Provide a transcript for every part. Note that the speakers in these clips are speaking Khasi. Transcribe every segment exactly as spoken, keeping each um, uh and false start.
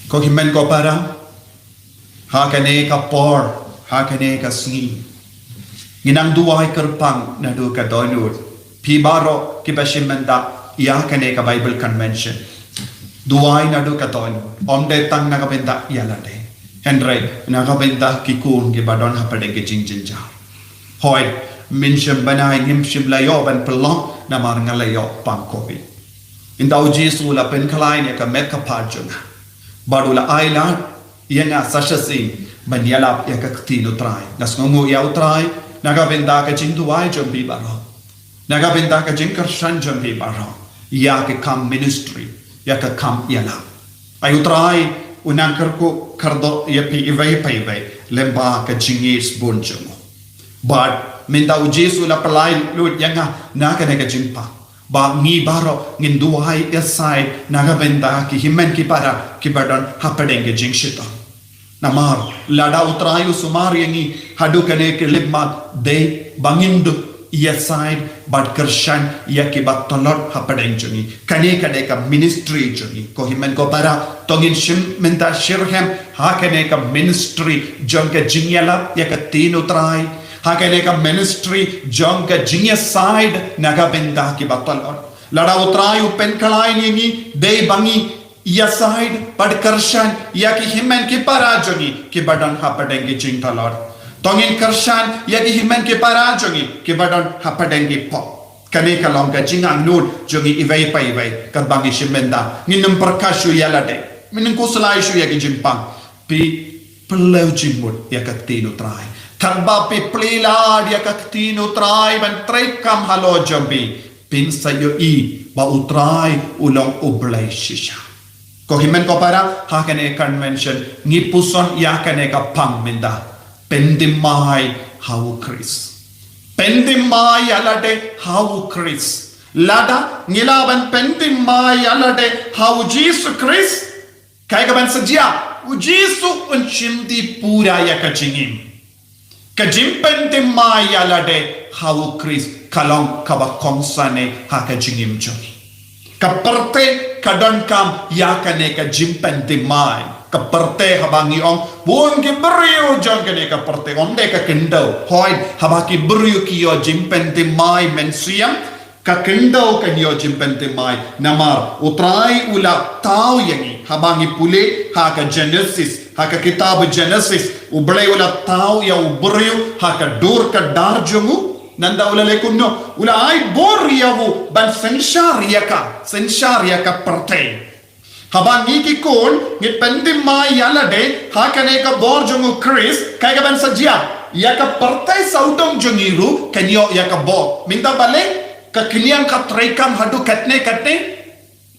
Ko hynmen ko para, ha kane ka por, ha kane ka sngi, ngi nang duwai kyrpang naduh ka dohnud. Phi baroh kiba shim bynta ïa kane ka Bible Convention, duwai naduh ka dohnud. Ym dei tang na ka bynta ïa lade, hynrei na ka bynta ki khun kiba don hapdeng ki jingjynjar. Hooid, mynshem bnai ngim shym la ïoh ban pynlong namar nga la ïoh pang covid. Ynda u Jisu u la pynkhlaiñ ïa ka met ka phad jong nga, bad u la ailad ïa nga sa shisien ban ïalap ïa ka ktien u Trai. Nga sngewnguh ïa u Trai na ka bynta ka jingduwai jong phi baroh, na ka bynta ka jingkyrshan jong phi baroh ïa ka kam ministry, ïa ka kam ïalap. Ai u Trai u nang kyrkhu kyrdoh ïa phi iwei pa iwei lyngba ka jingïeit bun jong u. Bad mynta u Jisu u la pynlait lut ïa nga na kane ka jingpang ba ngi baroh ngin duwai ïasaid na ka bynta ki hynmen ki para kiba don hapdeng ka jingshitom. Namar lada u Trai u sumar ïa ngi haduh kane ka khyllipmat, dei ba ngin dup ïasaid bad kyrshan ïa kiba tlot hapdeng jong ngi. Kane ka dei ka ministry jong ngi. Ko hynmen ko para, to ngin shim bynta shitrhem ha kane ka ministry jong ka jingïalap ïa ka ktien u Trai, ha kane ka ministry jong ka jingïasaid na ka bynta kiba tlot. Lada u Trai u pynkhlaiñ ïa ngi, dei ba ngi ïasaid bad kyrshan ïa ki hynmen ki para jong ngi kiba don hapdeng ki jingtlot. To ngin kyrshan ïa ki hynmen ki para jong ngi kiba don hapdeng ki pop. Kane ka long ka jingangnud jong ngi iwei pa iwei. Katba ngi shim bynta, ngin ym pyrkhat shuh ïa lade, ngin ym khuslai shuh ïa ki jingpang. Phi pynlew jingmut ïa ka ktien u Trai. Katba phi plie lad ïa ka ktien u Trai ban treikam halor jong phi, phin sa ïohi ba u Trai u long U Blei shisha. Ko hynmen ko para, ha kane ka convention ngi puson ïa kane ka pang mynta: pynthymmai ha u Khrist. Pynthymmai ïa lade ha u Khrist. Lada ngi lah ban pynthymmai ïa lade ha u Jisu Khrist, kaei kaban sa jia? U Jisu un shim pura ïa ka jingim. Ka jingpynthymmai ïa lade ha u Khrist ka long kaba kongsan ha ka jingim jong ngi. Ka pyrthei ka donkam ïa kane ka jingpynthymmai. Ka pyrthei, haba ngi ong bun ki briew jong kane ka pyrthei, ym dei ka khyndew, hooid, haba ki briew ki ïoh jingpynthymmai mynsiem, ka khyndew kan ïoh jingpynthymmai. Namar u Trai u la thaw ïa ngi. Haba ngi pule ha ka Genesis, ha ka kitab Genesis, U Blei u la thaw ïa u briew ha ka dur ka dar jong u. Nangta u la leh kumno? U la ai bor ïa u ban synshar ïa ka, synshar ïa ka pyrthei. Haba ngi ki khun ngi pynthymmai ïa lade ha kane ka bor jong u Khrist, kaei kaban sa jia? Ïa ka pyrthei sawdong jong ngi ruh kan ïoh ïa ka bor. Mynta balei ka khñiang ka treikam haduh katne katne?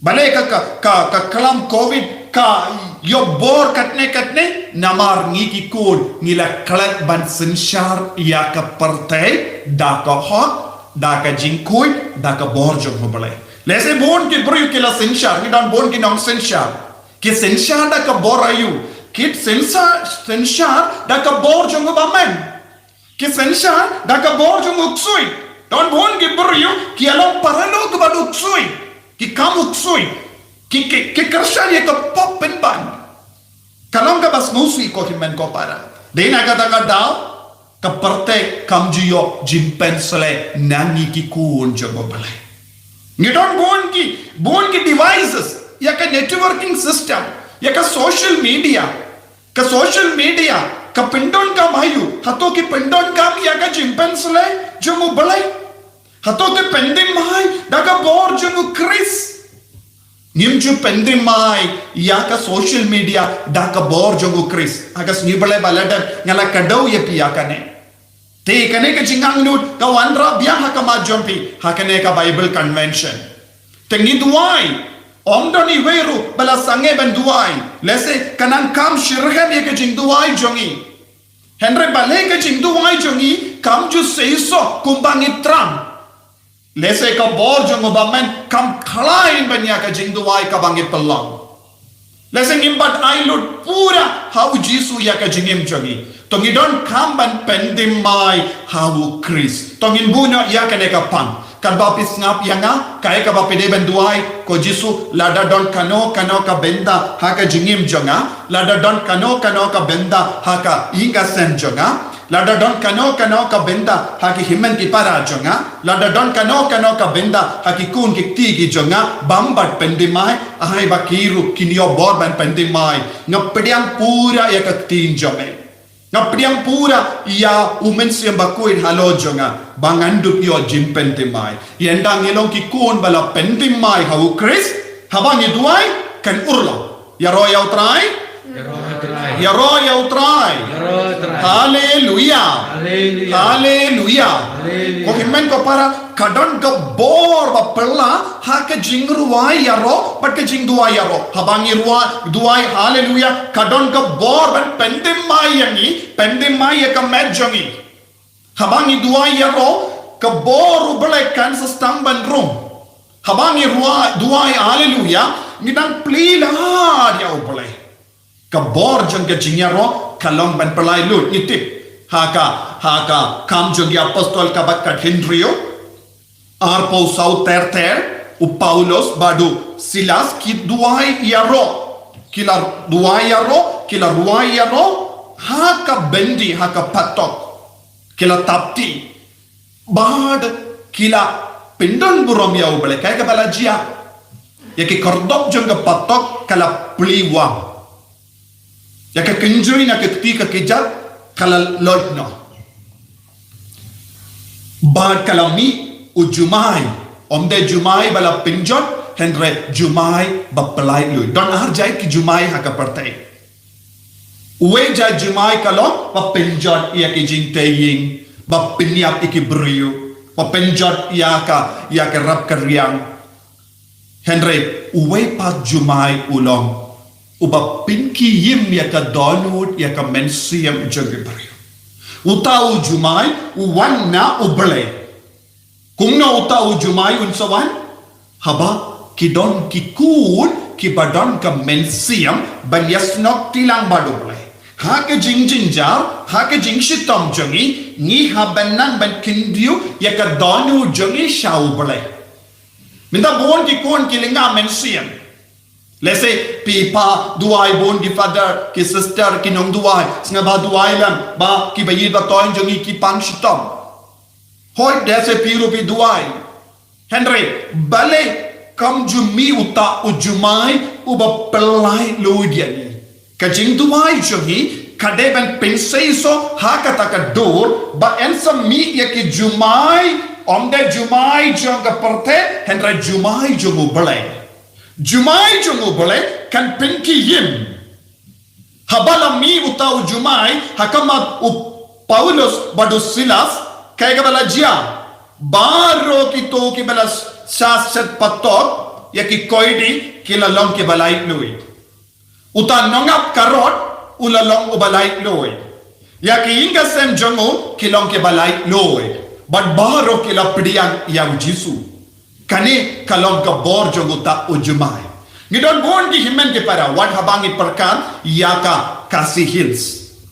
Balei ka, ka, ka, ka klam covid ka ïoh bor katne katne? Namar ngi ki khun ngi la klet ban synshar ïa ka pyrthei da ka hok, da ka jingkhuid, da ka bor jong U Blei. Lehse bun ki briew ki la synshar, ngi don bun ki nongsynshar. Ki synshar da ka bor aïu? Ki synshar, synshar da ka bor jong u bymman. Ki synshar da ka bor jong u ksuid. Don bun ki briew ki ïalong paralok bad u ksuid. Ki kam u ksuid. Ki, ki, ki kyrshan ïa ka pop pynban. Ka long kaba sngewsih, ko hynmen ko para. Dei na kata ka daw ka pyrthei kam ju ïoh jingpynsleh na ngi ki khun jong U Blei. Ngi don bun ki, bun ki devices, ïa ka networking system, ïa ka social media. Ka social media ka pyndonkam aïu? Hato ki pyndonkam ïa ka jingpynsleh jong U Blei? Hato ki pynthymmai da ka bor jong u Khrist? Ngim ju pynthymmai ïa ka social media da ka bor jong u Khrist. Ha ka sngi Blei ba la dep nga la kdew ïa phi ïa kane. Te kane ka jingangnud ka wanrah biang ha khmat jong phi ha kane ka Bible Convention. Te ngi duwai, ym don iwei ruh ba la sangeh ban duwai. Lehse ka nang kam shitrhem ïa ka jingduwai jong ngi. Hynrei balei ka jingduwai jong ngi kam ju seisoh kumba ngi thrang? Lehse ka bor jong u bymman kam khlaiñ ban ïa ka jingduwai kaba ngi pynlong. Lehse ngim pat ai lut pura ha u Jisu ïa ka jingim jong ngi. To ngi donkam ban pynthymmai ha u Khrist. To ngin buh noh ïa kane ka pang. Katba phi sngap ïa nga, kaei kaba phi dei ban duwai, ko Jisu, lada don kano kano ka bynta ha ka jingim jong nga, lada don kano kano ka bynta ha ka ïing ka sem jong nga, lada don kano kano ka bynta ha ki hynmen ki para jong nga, lada don kano kano ka bynta ha ki khun ki kti ki jong nga, bam bad pyndem ai, ai ba ki ruh kin ïoh bor ban pyndem ai. Nga pdiang pura ïa ka ktien jong me. Nga pdiang pura ïa u Mynsiem Bakhuid halor jong nga, ba ngan dup ïoh jingpyndem ai. Ïa, ynda ngi long ki khun ba la pyndem ai ha u Khrist, haba ngi duwai, kan urlong. Ïaroh ïa u Trai. Ïaroh ïa u Trai. Ïaroh ïa u Trai. Ïaroh ïa u Trai. Haleluia. Haleluia. Haleluia. Haleluia. Ko hynmen ko para, ka don ka bor ba phylla ha ka jingrwai ïaroh bad ka jingduwai ïaroh. Haba ngi rwai, duwai haleluia, ka don ka bor ban pyndem ai ïa ngi, pyndem ai ïa ka met jong ngi. Haba ngi duwai ïaroh, ka bor U Blei kan sa sdang ban rung. Haba ngi rwai, duwai haleluia, ngi dang plie lad ïa U Blei. Ka bor jong ka jingïaroh ka long ban pynlait lut. Ngi tip ha ka, ha ka Kam jong ki Apostol kaba khathynriew, arphew saw ter ter, u Paulus bad u Silas ki duwai ïaroh. Ki la duwai ïaroh, ki la rwai ïaroh ha ka byndi, ha ka phatok. Ki la thap kti bad ki la pyndonburom ïa U Blei. Kaei kaba la jia? Ïa ki khyrdop jong ka phatok ka la plie wam. Ïa ka kynjoh na ka kti ka kjat ka la loit noh. Bad ka la mih u jumai. Ym dei jumai ba la pynjot, hynrei jumai ba pynlait lut. Don ar jait ki jumai ha ka pyrthei. Uwei jait jumai ka long ba pynjot ïa ki jingtei ïing, ba pynïap ïa ki briew, ba pynjot ïa ka, ïa ka rap ka riang. Hynrei uwei pat jumai u long uba pynkhie im ïa ka dohnud, ïa ka mynsiem jong ki briew. Uta u jumai u wan na U Blei. Kumno uta u jumai un sa wan? Haba ki don ki khun kiba don ka mynsiem ban ïasnoh kti lang bad U Blei. Ha ka jingjynjar, ha ka jingshitom jong ngi, ngi hap ban nang ban kyntiew ïa ka dohnud jong ngi sha U Blei. Mynta bun ki khun ki lynga mynsiem. Lehse phi, pha duwai, bun ki father, ki sister ki nongduwai, sngewbha duwai lang ba kiba ïeit ba thoiñ jong ngi ki pan shitom. Hooid, lehse phi ruh phi duwai. Hynrei balei kam ju mih uta u jumai uba pynlait lut ïa ngi? Ka jingduwai jong ngi ka dei ban pynseisoh ha kata ka dur ba yn sa mih ïa ki jumai, ym dei jumai jong ka pyrthei, hynrei jumai jong U Blei. Jumai jong U Blei kan pynkhie im. Haba la mih uta u jumai ha khmat u Paulus bad u Silas, kaei kaba la jia? Baroh kito kiba la sah shet phatok, ïa ki koidi, ki la long kiba laitluid. Uta nongap karot u la long uba laitluid. Ïa ki ïing ki sem jong u ki long kiba laitluid. Bad baroh ki la pdiang ïa u Jisu. Kane ka long ka bor jong uta u jumai. Ngi don bun ki hynmen ki para, wat haba ngi pyrkhat ïa ka Khasi Hills,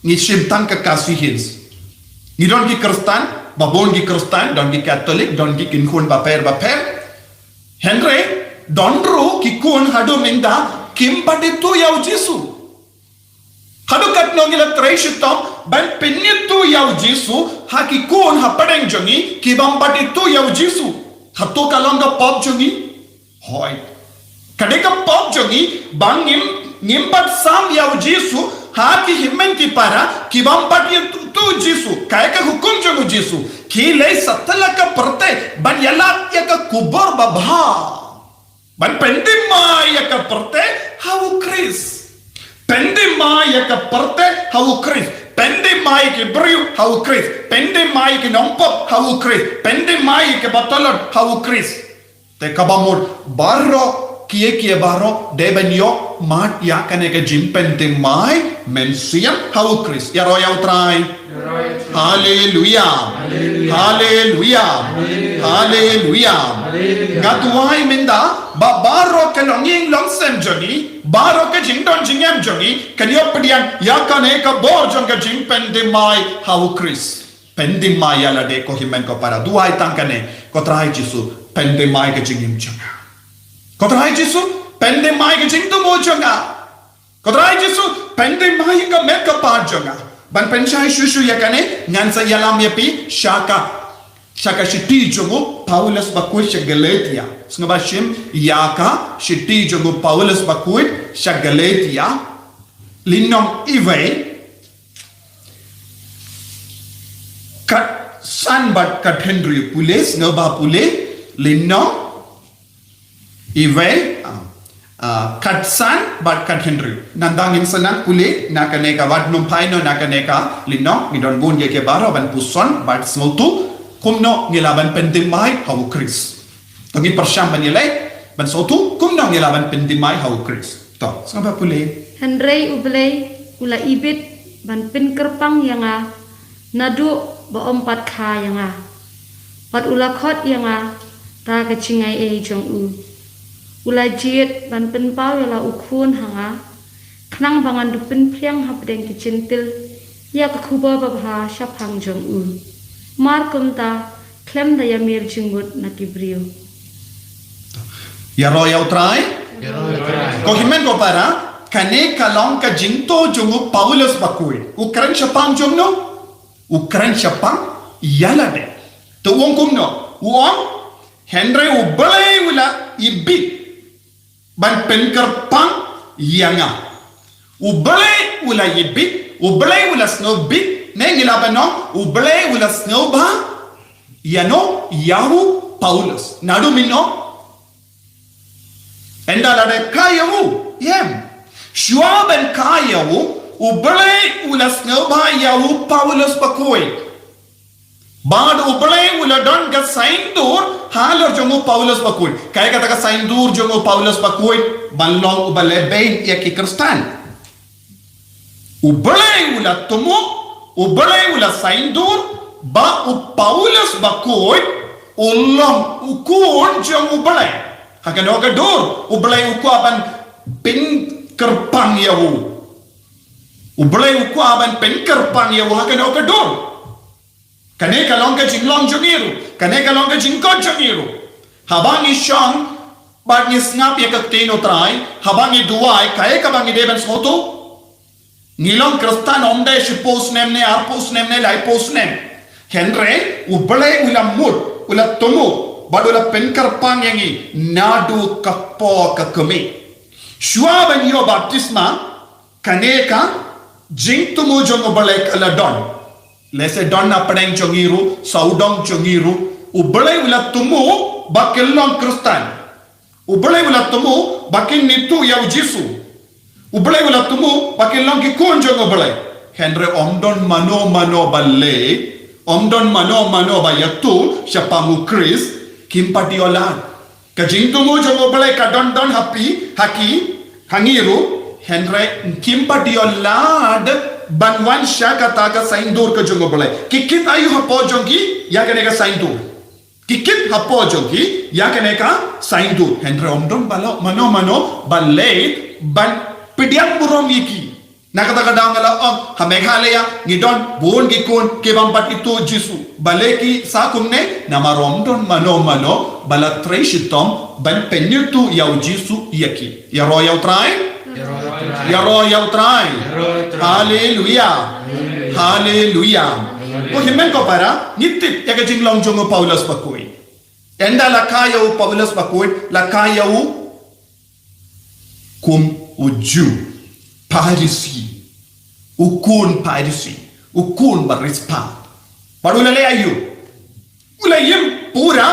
ngi shim tang ka Khasi Hills. Ngi don ki Khristan ba bun, ki Khristan, don ki Katholik, don ki kynhun bapher bapher. Hynrei don ruh ki khun haduh mynta kim pat ithuh ïa u Jisu. Haduh katno ngi la trei shitom ban pynithuh ïa u Jisu ha ki khun hapdeng jong ngi ki bym pat ithuh ïa u Jisu? Hato ka long ka pop jong ngi? Hooid. Ka dei ka pop jong ngi ba ngim, ngim pat sam ïa u Jisu ha ki hynmen ki para ki bym pat ithuh u Jisu. Kaei ka hukum jong u Jisu? Khie leit satlak ka pyrthei ban ïalap ïa ka khubor babha. Ban pyndem ai ïa ka pyrthei ha u Khrist. Pyndem ai ïa ka pyrthei ha u Khrist. Pyndem ai ïa ki briew ha u Khrist. Pyndem ai ïa ki nongpop ha u Khrist. Pyndem ai ïa ki bathalon ha u Khrist. Te kaba mut baroh, kiei kiei baroh dei ban ïoh mad ïa kane ka jingpyndem ai mynsiem ha u Khrist. Ïaroh ïa u Trai. Haleluia. Haleluia. Haleluia. Nga duwai mynta ba baroh ka longïing longsem jong ngi, baroh ka jingdon jingem jong ngi kan ïoh pdiang ïa kane ka bor jong ka jingpyndem ai ha u Khrist. Pyndem ïa lade ko hynmen ko para. Duwai tang kane, ko Trai Jisu, pyndem ka jingim jong nga. Ko Trai Jisu, pyndem ka jingthmu jong nga. Ko Trai Jisu, pyndem ïa ka met ka phad jong nga. Ban pynshai shuh shuh ïa kane, ngan sa ïalam ïa phi sha ka, sha ka shithi jong u Paulus bakhuid sha Galatia. Sngewbha shim ïa ka shithi jong u Paulus bakhuid sha Galatia. Lynnong iwei, khatsan bad khathynriew. Pule, sngewbha pule, lynnong iwei, ah, ah, khatsan bad khathynriew. Nangta ngin sa nang pule na kane ka, wat nym phai noh na kane ka lynnong, ngi don bun ïa ki baroh ban puson bad sngewthuh kumno ngi lah ban pyndem ha u Khrist. To ngin pyrshang ban ïaleh ban sngewthuh kumno ngi lah ban pyndem ha u Khrist. To, sngewbha pule. Hynrei U Blei u la ibit ban pynkyrpang ïa nga naduh ba ym pat kha ïa nga, bad u la khot ïa nga da ka jingaiei jong u. U la jied ban pynpaw ïa la u Khun ha nga, khnang ba ngan da pynphriang hapdeng ki Jentil ïa ka khubor babha shaphang jong u. Mar kumta, khlem da ïamir jingmut na ki briew. Ïaroh ïa u Trai. Ïaroh ïa u Trai. Ko hynmen ko para, kane ka long ka jingthoh jong u Paulus bakhuid. U kren shaphang jong no? U kren shaphang ïa lade. To u ong kumno? U ong, hynrei U Blei u la ibit ban pynkyrpang ïa nga. U Blei u la ibit, U Blei u la sngewbit, ne ngi lah ban ong, U Blei u la sngewbha ïa no, ïa u Paulus. Naduh mynno? Ynda lada kha ïa u, em. Shuwa ban kha ïa u, U Blei u la sngewbha ïa u Paulus bakhuid. Bad U Blei u la don ka saindur halor jong u Paulus bakhuid. Kaei kata ka saindur jong u Paulus bakhuid? Ban long uba lehbeiñ ïa ki Khristan. U Blei u la thmu, U Blei u la saindur ba u Paulus bakhuid u long u khun jong U Blei. Ha kano ka dur U Blei u kwah ban pynkyrpang ïa u? U Blei u kwah ban pynkyrpang ïa u ha kano ka dur? Kane ka long ka jinglong jong ngi ruh. Kane ka long ka jingkhot jong ngi ruh. Haba ngi shong bad ngi sngap ïa ka ktien U Trai, haba ngi duwai, kaei kaba ngi dei ban sngewthuh? Ngi long Khristan ym dei shiphew snem ne arphew snem ne laiphew snem. Hynrei U Blei u la mut, u la thmu, bad u la pynkyrpang ïa ngi naduh ka por ka kmie. Shuwa ban ïoh baptisma, kane ka jingthmu jong U Blei ka la don. Lehse don na pdeng jong ngi ruh, sawdong jong ngi ruh, U Blei u la thmu ba kin long Khristan. U Blei u la thmu ba kin ïathuh ïa U Jisu. U Blei u la thmu ba kin long ki khun jong U Blei. Hynrei ym don mano mano ba leit, ym don mano mano ba ïathuh shaphang U Khrist, kim pat ïoh lad. Ka jingthmu jong U Blei ka don don ha phi, ha ki, ha ngi ruh, hynrei kim pat ïoh lad ban wan sha kata ka saindur ka jong U Blei. Ki kit aïu hapoh jong ki ïa kane ka saindur? Ki kit hapoh jong ki ïa kane ka saindur. Hynrei ym don ba la, mano mano ba leit ban pdiang burom ïa ki. Na kata ka daw nga la ong, ha Meghalaya ngi don bun ki khun ki bym pat ithuh Jisu. Balei ki sa kumne? Namar ym don mano mano ba la trei shitom ban pynithuh ïa U Jisu ïa ki. Ïaroh ïa U Trai. Ïaroh ïa U Trai. Haleluya. Haleluya. Ko hynmen ko para, ngi tip ïa ka jinglong jong u Paulus bakhuid. Ynda la kha ïa u Paulus bakhuid, la kha ïa u kum u Jiw, Pharisi, u khun Pharisi, u khun ba riewspah. Bad u la leh aïu? U la im pura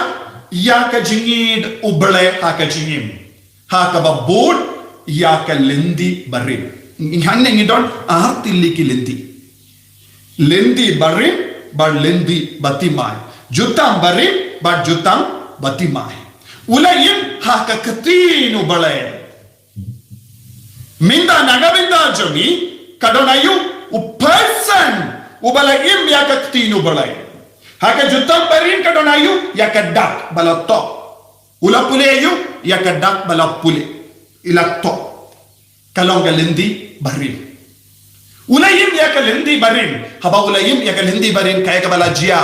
ïa ka jingïeit U Blei ha ka jingim, ha kaba bud ïa ka lynti barim. Hangne ngi don ar tylli ki lynti. Lynti barim, bad lynti bathymmai. Jutang barim, bad jutang bathymmai. U la im ha ka ktien U Blei. Mynta na ka bynta jong ngi, ka don aïu? U person uba la im ïa ka ktien U Blei. Ha ka jutang barim ka don aïu? Ïa ka dak ba la thoh. U la pule aïu? Ïa ka dak ba la pule, i la thoh. Ka long ka lynti barim. U la im ïa ka lynti barim. Haba u la im ïa ka lynti barim, kaei kaba la jia?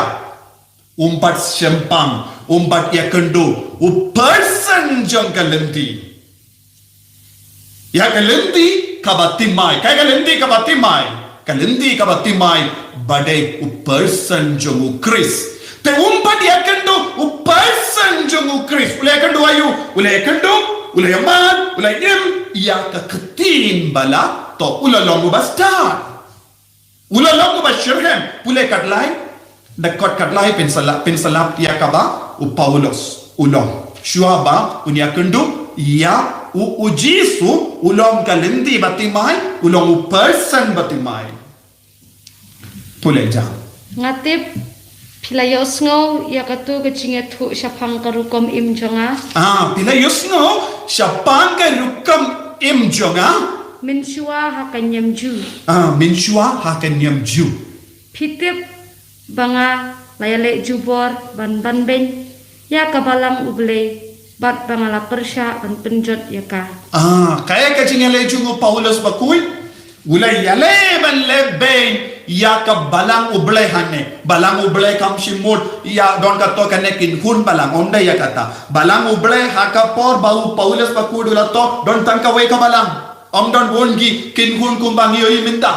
Um pat shempang, um pat ïakynduh u person jong ka lynti. Ïa ka lynti kaba thymmai, kaei ka lynti kaba thymmai? Ka lynti kaba thymmai ba dei u person jong u Khrist. Te um pat ïakynduh u person jong u Khrist. U la ïakynduh aïu? U la ïakynduh, u la ïamad, u la im ïa ka ktien ba la toh, u la long uba stad. U la long uba shitrhem. Pule kathlai, da kot kathlai pynsalat, pynsalat ïa kaba u Paulus u long. Shuwa ba un ïakynduh ïa u, u Jisu, u long ka lynti ba thymmai, u long u person ba thymmai. Pule ja. Nga tip phi la ïohsngew ïa katu ka jingïathuh shaphang ka rukom im jong nga. Ah, phi la ïohsngew shaphang ka rukom im jong nga. Mynshuwa ha ka niam Jiw. Ah, mynshuwa ha ka niam Jiw. Phi tip ba nga la ïaleh jubor ban banbeiñ ïa ka balang U Blei, bad ba nga la pyrshah ban pynjot ïa ka. Ah, kaei ka jingïaleh jong u Paulus bakhuid? U la ïaleh ban leh beiñ ïa ka balang U Blei hangne. Balang U Blei kam shym mut ïa don kato kane kynhun balang, ym dei ïa kata. Balang U Blei ha ka por ba u Paulus bakhuid u la toh, don tang kawei ka balang. Ym don bun ki kynhun kumba ngi ïohi mynta.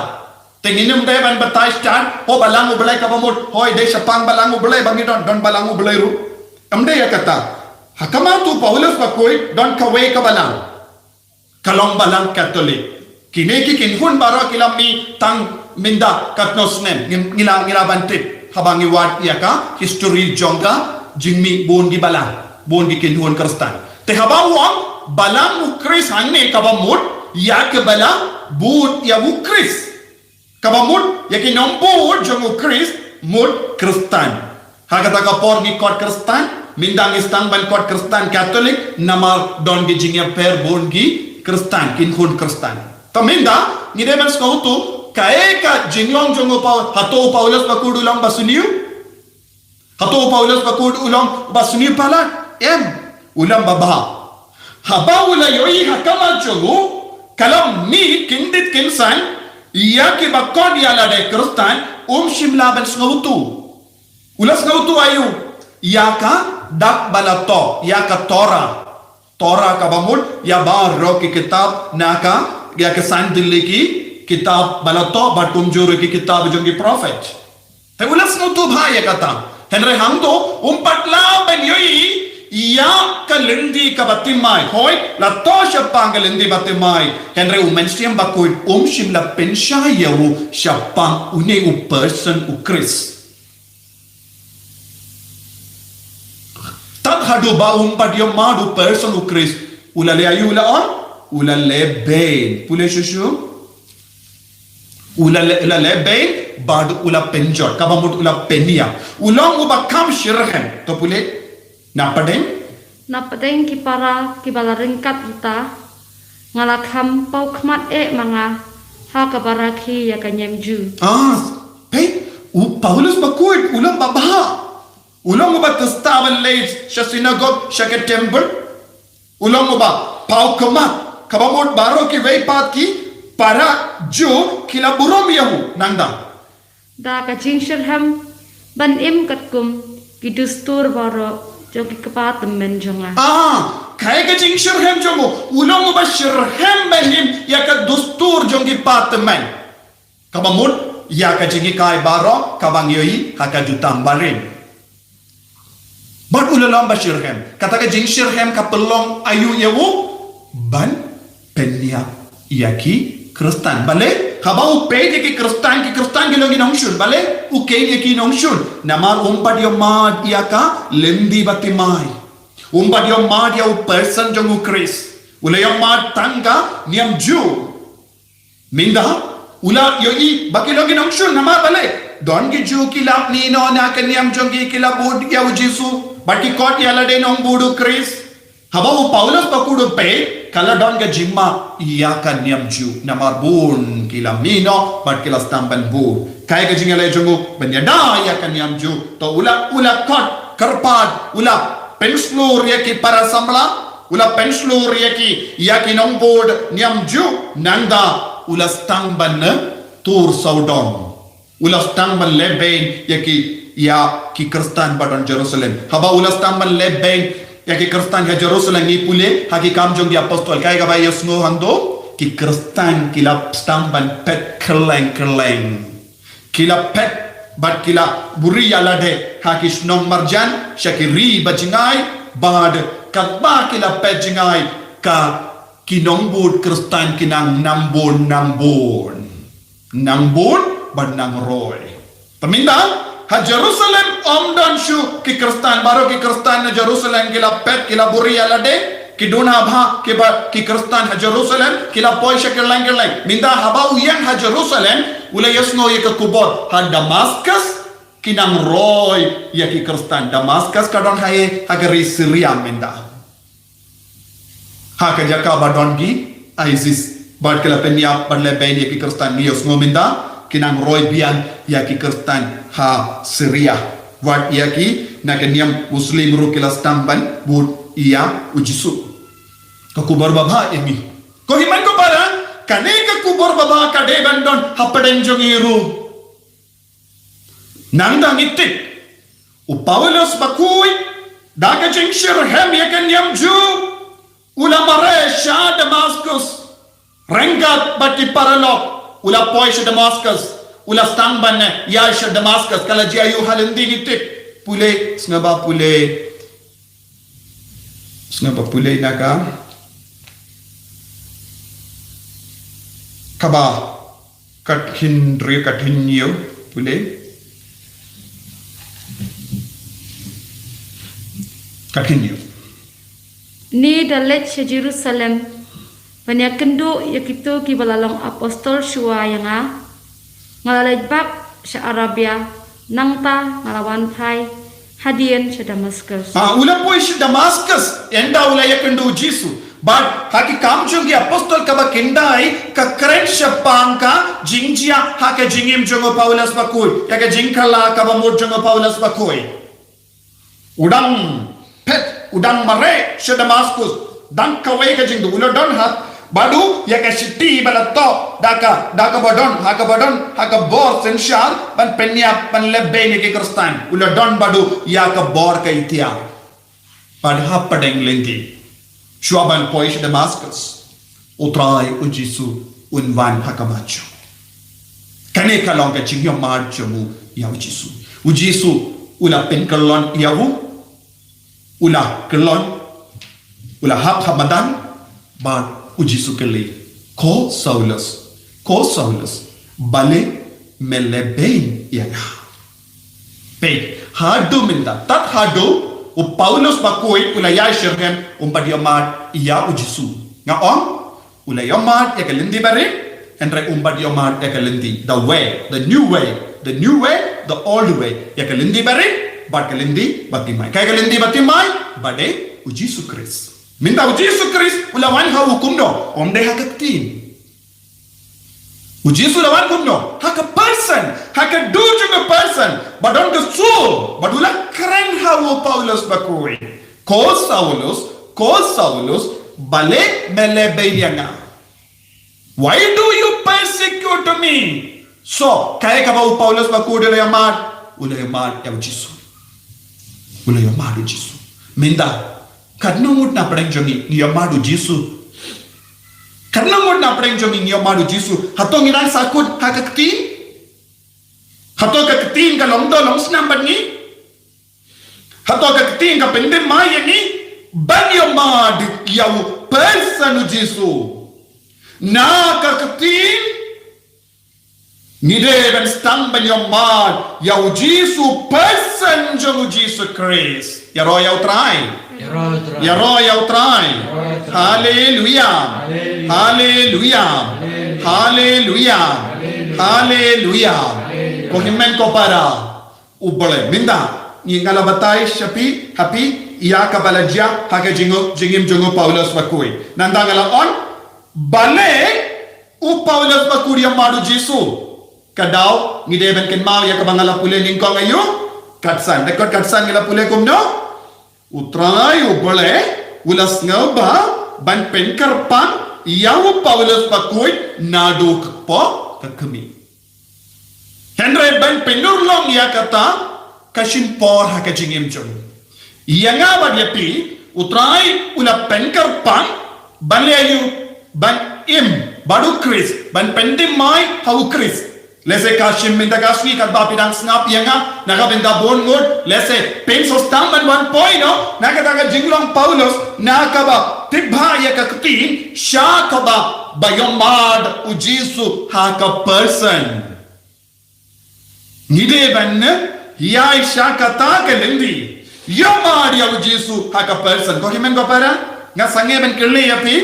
Te ngim dei ban batai stad, oh, balang U Blei kaba mut, hooid, dei shaphang balang U Blei ba ngi don, don balang U Blei ruh. Ym dei ïa kata. Ha khmat u Paulus bakhuid don kawei ka balang. Ka long balang Katholik. Kine ki kynhun baroh ki la mih tang mynta katno snem, ngi, ngi la, ngi la ban tip. Haba ngi wad ïa ka history jong ka jingmih bun ki balang, bun ki kynhun Khristan. Te haba u ong balang u Khrist hangne kaba mut ïa ka balang bud ïa u Khrist. Kaba mut ïa ki nongbud jong u Khrist mut Khristan. Ha kata ka por ngi kot Khristan, mynta ngi sdang ban kot Khristan Katholik, namar don ki jingïapher bun ki Khristan, kynhun Khristan. Te mynta ngi dei ban sngewthuh kaei ka jinglong jong u Pau-, hato u Paulus bakhuid u long ba sniew? Hato u Paulus bakhuid u long ba sniew palat? Em, u long ba bha. Haba u la ïohi ha khmat jong u ka la mih kyndit kynsan ïa kiba kot ïa lade Khristan, um shym lah ban sngewthuh. U la sngewthuh aïu? Ïa ka dak ba la toh, ïa ka Torah. Torah kaba mut ïa baroh ki kitab na ka, ïa ka san tylli ki kitab ba la toh, bad kumjuh ruh ki kitab jong ki prophet. Te u la sngewthuh bha ïa kata. Hynrei hangto um pat lah ban ïohi ïa ka lynti kaba thymmai. Hooid, la toh shaphang ka lynti ba thymmai. Hynrei u Mynsiem Bakhuid um shym la pynshai ïa u shaphang une u person u Khrist. Tad haduh ba um pat ïohmad u person u Khrist, u la leh aïu u la ong? U la leh beiñ. Pule shuh shuh. U la leh, u la leh beiñ, bad u la pynjot. Kaba mut u la pynïap. U long uba kham shitrhem. To pule. Napdeng? Napdeng ki para kiba la ryngkat ïa uta, nga la kham paw khmat eh ma nga ha kaba rakhe ïa ka niam Jiw. Ah, peit, u Paulus bakhuid, u long ba bha. U long uba tista ban leit sha synagog, sha ka temple. U long uba paw khmat, kaba mut baroh kiwei pat ki para Jiw ki la burom ïa u, nangta. Da ka jingshitrhem ban im katkum ki dustur baroh jong ki kpa tymmen jong nga. Ah, kaei ka jingshitrhem jong u, u long uba shitrhem ban im ïa ka dustur jong ki kpa tymmen. Kaba mut ïa ka jinghikai baroh kaba ngi ïohi ha ka Jutang Barim. Bad u la long ba shitrhem. Kata ka jingshitrhem ka pynlong aïu ïa u? Ban pynïap ïa ki Khristan. Balei? Haba u peit ïa ki Khristan, ki Khristan ki long ki nongshun. Balei u kheiñ ïa ki nongshun? Namar um pat ïohmad ïa ka lynti ba thymmai. Um pat ïohmad ïa u person jong u Khrist. U la ïohmad tang ka niam Jiw. Mynta u la ïohi ba ki long ki nongshun, namar balei? Don ki Jiw ki la mih noh na ka niam jong ki, ki la bud ïa u Jisu, bad ki kot ïa lade nongbud u Khrist. Haba u Paulus bakhuid u peit, ka la don ka jingmap ïa ka niam Jiw, namar bun ki la mih noh bad ki la sdang ban bud. Kaei ka jingïaleh jong u? Ban ïada ïa ka niam Jiw. To u la, u la kot kyrpad, u la pynshlur ïa ki para samla, u la pynshlur ïa ki, ïa ki nongbud niam Jiw, nangta u la sdang ban, eh, tur sawdong. U la sdang ban leh beiñ ïa ki, ïa ki Khristan ba don Jerusalem. Haba u la sdang ban leh beiñ ïa ki Khristan ha Jerusalem, ngi pule ha ki Kam jong ki Apostol, kaei kaba ïohsngew hangto, ki Khristan ki la sdang ban peit kylleng kylleng. Ki la peit bad ki la buhrieh ïa lade ha ki shnong marjan sha ki ri ba jngai, bad katba ki la peit jngai, ka ki nongbud Khristan ki nang nambun nambun. Nang bun bad nang roi. Te mynta ha Jerusalem ym don shuh ki Khristan, baroh ki Khristan na Jerusalem ki la peit, ki la buhrieh ïa lade, ki duna bha ki ba, ki Khristan ha Jerusalem ki la poi sha kylleng kylleng. Mynta haba u ïeng ha Jerusalem, u la ïohsngew ïa ka khubor ha Damascus ki nang roi ïa ki Khristan. Damascus ka don ha, ha ka ri Syria mynta. Ha ka jaka ba don ki ISIS. Bad ki la pynïap ban leh beiñ ïa ki Khristan. Ngi ïohsngew mynta ki nang roi biang ïa ki Khristan ha Syria. Wat ïa ki na ka niam Muslim ruh ki la sdang ban bud ïa u Jisu. Ka khubor babha ïa ngi. Ko hynmen ko para, kane ka khubor babha ka dei ban don hapdeng jong ngi ruh. Nangta ngi tip, u Paulus bakhuid, da ka jingshitrhem ïa ka niam Jiw, u la mareh sha Damascus. Ryngkat bad ki paralok, u la poi sha Damascus, u la sdang ban ïaid sha Damascus, ka la jia aïu ha lynti ngi tip. Pule, sngewbha pule. Sngewbha pule na ka kaba, kat hynriew, kat hynñiew, pule. Kat hynñiew. Ngi da leit sha Jerusalem ban ïakynduh ïa kito kiba la long apostol shuwa ïa nga. Nga la leit bak sha Arabia, nangta nga la wan phai hadien sha Damascus. Ah, u la poi sha Damascus, ynda u la ïakynduh u Jisu. Bad ha ki Kam jong ki Apostol kaba khyndai, ka kren shaphang ka jingjia ha ka jingim jong u Paulus bakhuid, ïa ka jingkylla kaba mut jong u Paulus bakhuid. U dang phet, u dang mareh sha Damascus, dang kawei ka jingduh, u la don ha, bad u, ïa ka shithi ba la thoh, da ka, da kaba don, ha kaba don, ha ka bor synshar, ban pynïap, ban leh beiñ ïa ki Khristan, u la don bad u, ïa ka bor ka itiar. Bad hapdeng lynti. Shuwa ban poi sha Damascus, u Trai u Jisu un wan ha khmat jong u. Kane ka long ka jingïamad jong u ïa u Jisu. U Jisu u la pynkyllon ïa u, u la kyllon, u la hap ha madan, bad u Jisu kylli, ko Saulus, ko Saulus, balei me leh beiñ ïa nga? Peit, haduh mynta, tad haduh, u Paulus bakhuid, u la ïai shitrhem, um pat ïamad ïa u Jisu. Nga ong, u la ïamad ïa ka lynti barit, hynrei um pat ïamad ïa ka lynti, the way, the new way, the new way, the old way, ïa ka lynti barit, bad ka lynti bathymmai. Kaei ka lynti bathymmai, ba dei u Jisu Khrist. Mynta u Jisu Khrist, u la wan ha u kumno, ym dei ha ka ktien. U Jisu la wan kumno, ha ka person, ha ka dur jong ka person, ba don ka soul, bad u la kren ha u Paulus bakhuid. Ko Saulus, ko Saulus, balei me leh beiñ ïa nga? Why do you persecute me? So, kaei kaba u Paulus bakhuid u la ïamad, u la ïamad ïa u Jisu. U la ïamad u Jisu. Mynta, katno ngut na pdeng jong ngi, ngi ïamad u Jisu? Katno ngut na pdeng jong ngi, ngi ïamad u Jisu? Hato ngi nang sahkut ha ka ktien? Hato ka ktien ka long doh long snam bad ngi? Hato ka ktien ka pynthymmai ïa ngi ban ïamad ïa u person u Jisu? Na ka ktien, ngi dei ban sdang ban ïamad ïa u Jisu, person jong u Jisu Khrist. Ïaroh ïa u Trai. Ïaroh ïa u Trai. Ïaroh ïa u Trai. Ïaroh ïa u Trai. Haleluia. Haleluia. Haleluia. Haleluia. Haleluia. Haleluia. Ko hynmen ko para, u Blei. Mynta, ngi, nga la batai sha phi, ha phi, ïa kaba la jia ha ka jing, jingim jong u Paulus bakhuid. Nangta nga la ong, balei u Paulus bakhuid u ïamad u Jisu? Ka daw, ngi dei ban kynmaw ïa kaba nga la pule nyngkong aïu? Katsan. Dkhot katsan ngi la pule kumno? U Trai u Blei u la sngewbha ban pynkyrpang ïa u Paulus bakhuid naduh ka kpoh ka kmie. Hynrei ban pynurlong ïa kata ka shim por ha ka jingim jong. Ïa nga bad ïa phi, U Trai u la pynkyrpang ban leh aïu, ban im bad U Khrist, ban pynthymmai ha U Khrist. Lehse ka shim mynta ka sngi katba phi dang sngap ïa nga, na ka bynta bun ngut, lehse phin sngewthuh ban wan poi noh na kata ka jinglong Paulus, na kaba tip bha ïa ka ktien, sha kaba ba ïohmad U Jisu ha ka person. Ngi dei ban ïai sha kata ka lynti, ïohmad ïa U Jisu ha ka person. Ko hynmen ko para, nga sangeh ban kylli ïa phi,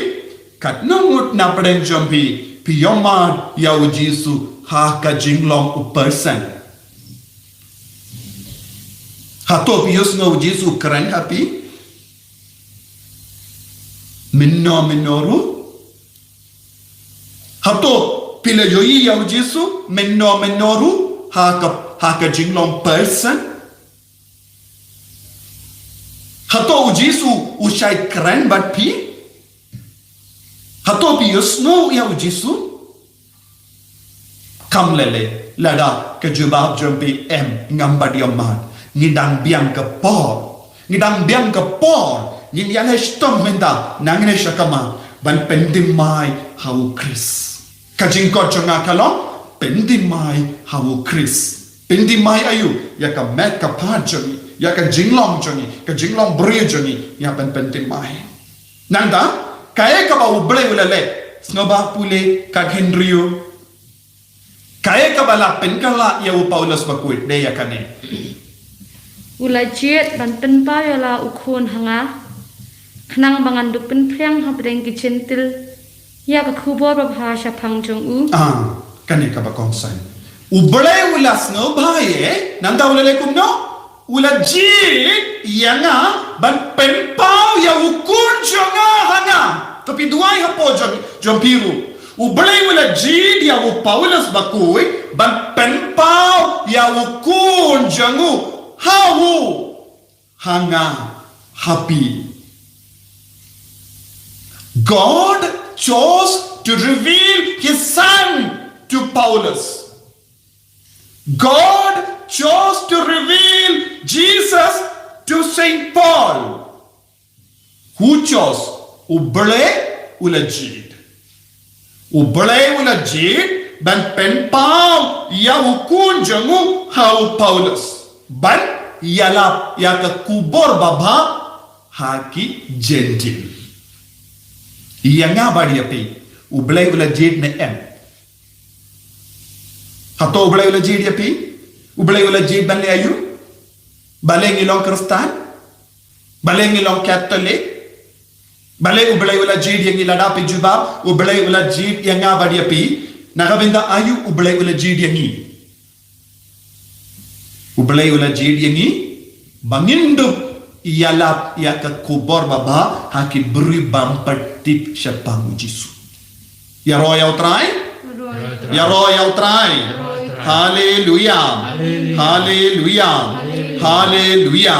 katno ngut na pdeng jong phi, phi ïohmad ïa U Jisu ha ka jinglong U person? Hato phi ïohsngew U Jisu kren ha phi mynno mynno ruh? Hato phi la ïohi ïa U Jisu mynno mynno ruh ha ka, ha ka jinglong person? Hato U Jisu u shait kren bad phi? Hato phi ïohsngew ïa U Jisu? Kam lei lei, lada ka jubab jong phi em, ngam pat ïohmad, ngi dang biang ka por. Ngi dang biang ka por, ngin ïaleh shitom mynta, nangne sha kamai, ban pynthymmai ha U Khrist. Ka jingkhot jong nga ka long, pynthymmai ha U Khrist. Pynthymmai aïu, ïa ka met ka phad jong ngi, ïa ka jinglong jong ngi, ka jinglong briew jong ngi, ïa ban pynthymmai. Nangta, kaei kaba U Blei u la leh, sngewbha pule, ka khynriew. Kaei kaba la pynkylla ïa u Paulus bakhuid, dei ïa kane. U la jied ban pynpaw ïa la u khun ha nga, khnang ba ngan dup pynphriang hapdeng ki Jentil ïa ka khubor babha shaphang jong u. Ah, kane kaba kongsan. U Blei u la sngewbha ïa, nangta u la leh kumno? U la jied ïa nga ban pynpaw ïa u khun jong nga ha nga. To phi duwai hapoh jong, jong phi ruh. U Blei u la jied ïa u Paulus bakhuid ban pynpaw ïa u khun jong u ha u, ha nga, ha phi. God chose to reveal his son to Paulus. God chose to reveal Jesus to Saint Paul. Who chose? U Blei u la jied. U Blei u la jied ban pynpaw ïa u khun jong u ha u Paulus, ban ïalap ïa ka khubor babha ha ki Jentil. Ïa nga bad ïa phi, U Blei u la jied ne em? Hato U Blei u la jied ïa phi? U Blei u la jied ban leh aïu? Balei ngi long Khristan? Balei ngi long Katholik? Balei U Blei u la jied ïa ngi? Lada phi jubab, U Blei u la jied ïa nga bad ïa phi, na ka bynta aïu U Blei u la jied ïa ngi? U Blei u la jied ïa ngi ba ngin dup ïalap ïa ka khubor babha ha ki briew bym pat tip shaphang U Jisu. Ïaroh ïa U Trai. Ïaroh ïa U Trai. Haleluya. Haleluya. Haleluya.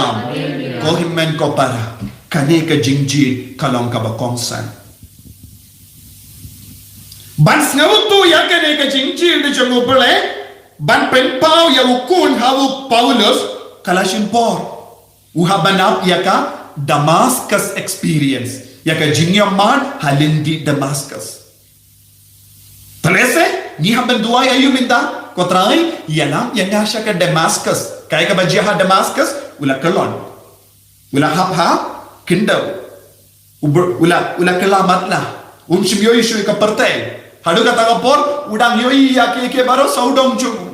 Ko hynmen ko para, kane ka jingjied ka long kaba kongsan. Ban sngewthuh ïa kane ka jingjied jong U Blei ban pynpaw ïa u khun ha u Paulus, ka la shim por. U hap ban ap ïa ka Damascus experience, ïa ka jingïohmad ha lynti Damascus. Te lehse ngi hap ban duwai aïu mynta? Ko Trai, ïalam ïa nga sha ka Damascus. Kaei kaba jia ha Damascus? U la kyllon. U la hap ha khyndew. U br-, u la, u la kylla matlah. Um shym ïohi shuh ïa ka pyrthei. Haduh kata ka por, u dang ïohi ïa kiei kiei baroh sawdong jong u.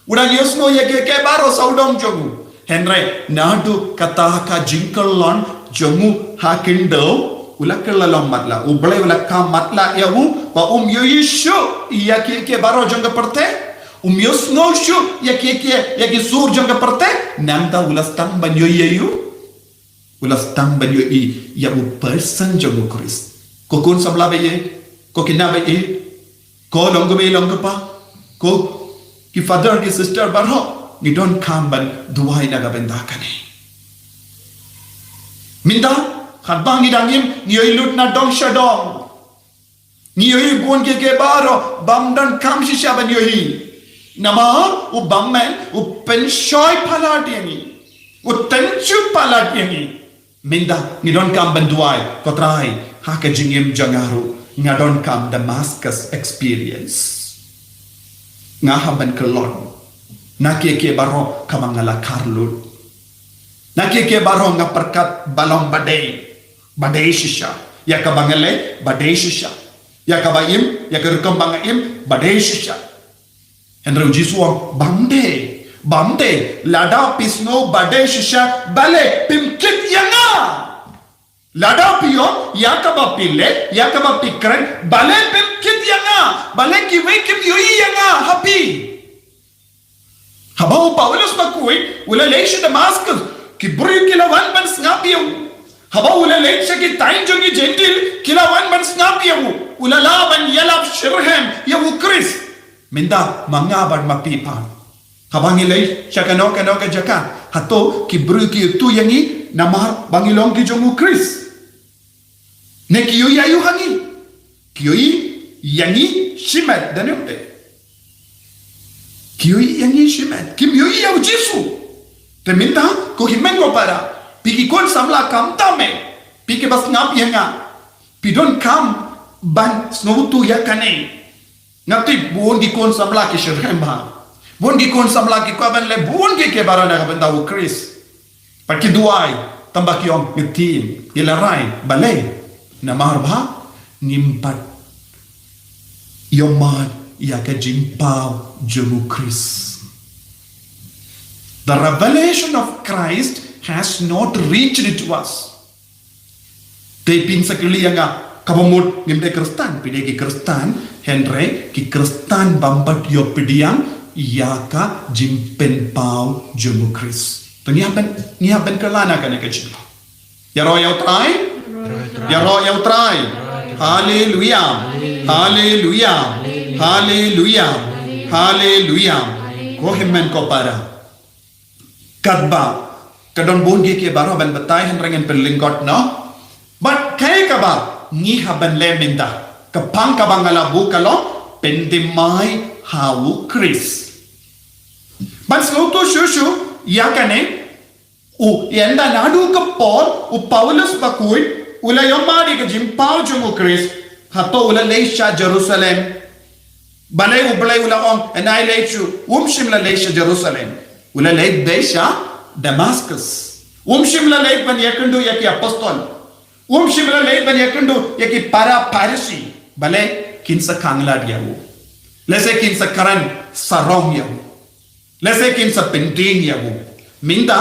U dang ïohsngew ïa kiei kiei baroh sawdong jong u. Hynrei naduh kata ka jingkyllon jong u ha khyndew, u la kylla long matlah. U Blei u la kham matlah ïa u, ba um ïohi shuh ïa kiei kiei baroh jong ka pyrthei. Um ïohsngew shuh ïa kiei kiei, ïa ki sur jong ka pyrthei. Nangta u la sdang ban ïohi ïa u. U la sdang ban ïohi ïa u person jong u Khrist. Ko khun samla ba ïeit, ko khynnah ba ïeit, ko long kmie long kpa, ko ki father ki sister baroh, ngi donkam ban duwai na ka bynta kane. Mynta, katba ngi dang im, ngi ïohi lut na dong sha dong. Ngi ïohi bun kiei kiei baroh bym donkam shisha ban ïohi. Namar u bymman u pynshoi palat ïa ngi, u tynjuh palat ïa ngi. Mynta ngi donkam ban duwai, ko Trai, ha ka jingim jong nga ruh nga donkam Damascus experience. Nga hap ban kyllon na kiei kiei baroh kaba nga la kharlut, na kiei kiei baroh nga pyrkhat ba long ba dei, ba dei shisha. Ïa kaba nga leh ba dei shisha, ïa kaba im, ïa ka rukom ba nga im ba dei shisha. Hynrei u Jisu u ong, bam dei, bam dei, lada phi sngew ba dei shisha, balei phim kit ïa nga? Lada phi ong ïa kaba phi leh, ïa kaba phi kren, balei phim kit ïa nga? Balei kiwei kim ïohi ïa nga ha phi? Haba u Paulus bakhuid u la leit sha Damascus, ki briew ki la wan ban sngap ïa u. Haba u la leit sha ki thaiñ jong ki Jentil, ki la wan ban sngap ïa u. U la lah ban ïalap shitrhem ïa u Khrist. Mynta ma nga bad ma phi pat, haba ngi leit sha kano kano ka jaka, hato ki briew ki ïathuh ïa ngi namar ba ngi long ki jong u Khrist? Ne ki ïohi aïu ha ngi? Ki ïohi ïa ngi shimet, da ne em? Ki ïohi ïa ngi shimet, kim ïohi ïa u Jisu. Te mynta, ko hynmen ko para, phi ki khun samla, khamtam eh, phi kiba sngap ïa nga, phi donkam ban sngewthuh ïa kane. Nga tip bun ki khun samla ki shitrhem bha, bun ki khun samla ki kwah ban leh bun kiei kiei baroh na ka bynta u Khrist. Bad ki duwai, tang ba ki ong, ngi tim, ngi la rai. Balei? Namar ba ngim pat ïohmad ïa ka jingpaw jong u Khrist. The revelation of Christ has not reached to us. Te phin sa kylli ïa nga, kaba mut ngim dei Khristan? Phi dei ki Khristan, hynrei ki Khristan bym pat ïoh pdiang ïa ka jingpynpaw jong u Khrist. Te ngi hap ban, ngi hap ban kylla na kane ka jingpynpaw. Ïaroh ïa u Trai. Ïaroh ïa u Trai. Haleluia. Haleluia. Haleluia. Haleluia. Ko hynmen ko para, katba ka don bun kiei kiei baroh ban batai, hynrei ngan pynlyngkot noh. Bad kaei kaba ngi hap ban leh mynta, ka phang kaba nga la buh ka long, pynthymmai ha u Khrist. Ban sngewthuh shuh shuh ïa kane, u, ynda naduh ka por u Paulus bakhuid u la ïohmad ïa ka jingpaw jong u Khrist, hato u la leit sha Jerusalem? Balei u Blei u la ong, ynda u leit shuh? Um shym la leit sha Jerusalem. U la leit beit sha Damascus. Um shym la leit ban ïakynduh ïa ki apostol. Um shym la leit ban ïakynduh ïa ki para Pharisi. Balei? Kin sa khanglad ïa u. Lehse kin sa kren sarong ïa u. Lehse kin sa pyntieng ïa u. Mynta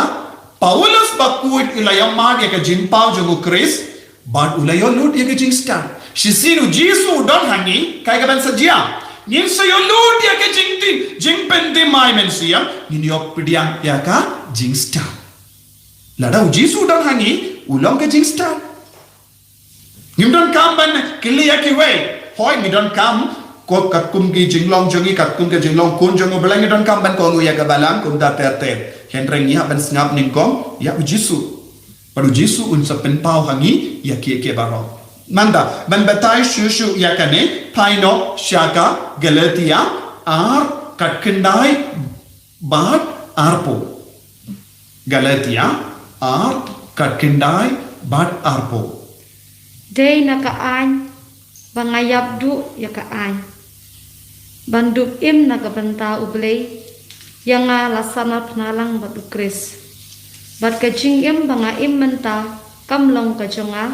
Paulus bakhuid u la ïohmad ïa ka jingpaw jong u Khrist, bad u la ïoh lut ïa ka jingstad. Shisien u Jisu u don ha ngi, kaei kaban sa jia? Ngin sa ïoh lut ïa ka jingtieng, jingpynthymmai mynsiem, ngin ïoh pdiang ïa ka jingstad. Lada u Jisu u don ha ngi, u long ka jingstad. Ngim donkam ban kylli ïa kiwei. Hooid, ngi donkam, ko katkum ki jinglong jong ngi, katkum ki jinglong khun jong u Blei, ngi donkam ban kohnguh ïa ka balang kumta ter ter. Hynrei ngi hap ban sngap nyngkong ïa u Jisu. Bad u Jisu un sa pynpaw ha ngi ïa kiei kiei baroh. Mynta ban batai shuh shuh ïa kane, phai noh sha ka Galatia ar, kat khyndai bad arphew. Galatia ar, kat khyndai bad arphew. Dei na ka aiñ ba nga ïap duh ïa ka aiñ, ban dup im na ka bynta u Blei. Ïa nga la sahnarphna lang bad u Khrist, bad ka jingim ba nga im mynta kam long ka jong nga,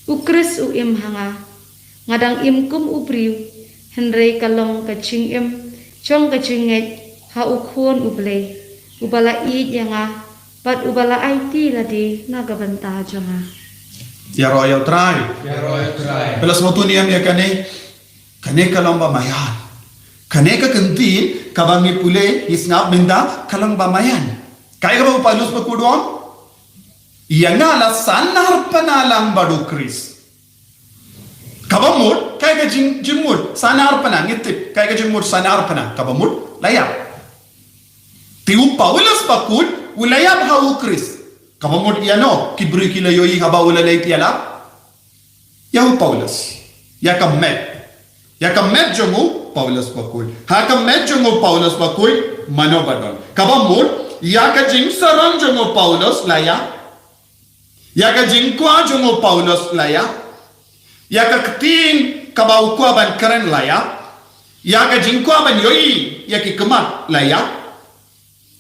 u Khrist u im ha nga. Nga dang im kum u briew, hynrei ka long ka jingim jong ka jingngeit ha u Khun u Blei, uba la ïeit ïa nga, bad uba la aiti lade na ka bynta jong nga. Ïaroh ïa u Trai. Ïaroh ïa u Trai. Phi la sngewthuh ne em ïa kane? Kane ka long ba maïan. Kane ka kyntien kaba ngi pule, ngi sngap mynta, ka long ba maïan. Kaei kaba u Paulus bakhuid u ong? Ïa nga la sahnarphna lang bad u Khrist. Kaba mut, kaei ka jing, jingmut sahnarphna, ngi tip kaei ka jingmut sahnarphna, kaba mut la ïap. Te u Paulus bakhuid u la ïap ha u Khrist. Kaba mut ïano ki briew ki la ïohi haba u la leit ïalap? Ïa u Paulus, ïa ka met. Ïa ka met jong u Paulus bakhuid. Ha ka met jong u Paulus bakhuid, mano ba don? Kaba mut, ïa ka jingsarong jong u Paulus la ïap. Ïa ka jingkwah jong u Paulus la ïap. Ïa ka ktien kaba u kwah ban kren la ïap. Ïa ka jingkwah ban ïohi ïa ki khmat la ïap.